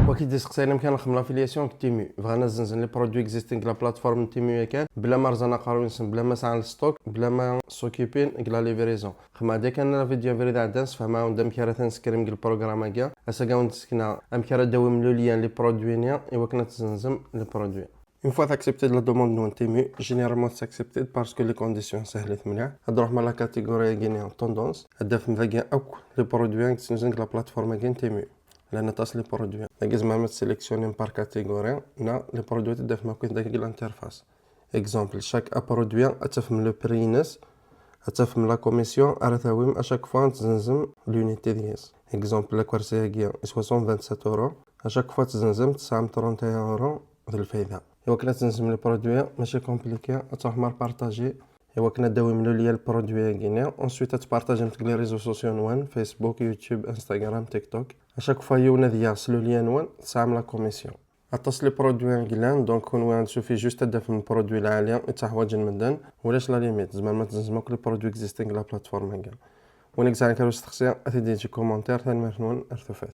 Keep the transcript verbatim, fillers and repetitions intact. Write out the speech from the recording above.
Wa k-id-iseqsayen amek ara nxeddem l'affiliation deg Temu. Bɣan ad zzenzen les produits existants deg la plateforme n Temu yakan, bla ma rẓan aqerruy-nsen, bla ma sɛan le stock, bla ma s'occuper deg la livraison. Xedmeɣ-d yakan la vidéo abrid iɛeddan, sfehmeɣ-awen-d amek ara ten-tsekkrem deg le programme-agi. Ass-agi ad wen-d-sekneɣ amek ara d-tawim le lien les produits-nni i wakken ad tzenzem les produits. Une fois accepté la demande n Temu, généralement c'est accepté parce que les conditions sehlit mliḥ. Ad ruḥem la catégorie-agi n tendance, ad d-tafem dagi akk les produits i yettenzen deg la plateforme-agi n Temu. Llan aṭas les produits. Dagi tzemrem ad sélectionnem par catégorie, neɣ les produits ad d-tafem akk dagi deg l'interface. Exemple, chaque produit ad tafem le prix-ines, ad tafem la commission ara tawim à chaque fois ad tzenzem l'unité deg-s. Exemple, akersi-agi yeswa cent vingt-sept euros. À chaque fois tzenzem tesɛam trente et un euros d lfayda. I wakken ad tzenzem les produits mačči compliqué, ad truḥem ar partager i wakken ad d-tawim le lien les produits-agi-nni. Ensuite ad tpartajem deg les réseaux sociaux-nwen, Facebook, YouTube, Instagram, TikTok. À chaque fois yiwen ad yeɣs le lien-nwen, tesɛam la commission. Aṭas les produits i yellan, donc kunwi ad suffit juste ad d-tafem produit lɛali i ttaḥwaǧen medden, ulac la limite, tzemrem ad tzenzem akk les produits existants deg la plateforme-agi. Win i yesɛan kra usteqsi, ad t-id-yeǧǧ commentaire, tanemmirt-nwen, ar tufat.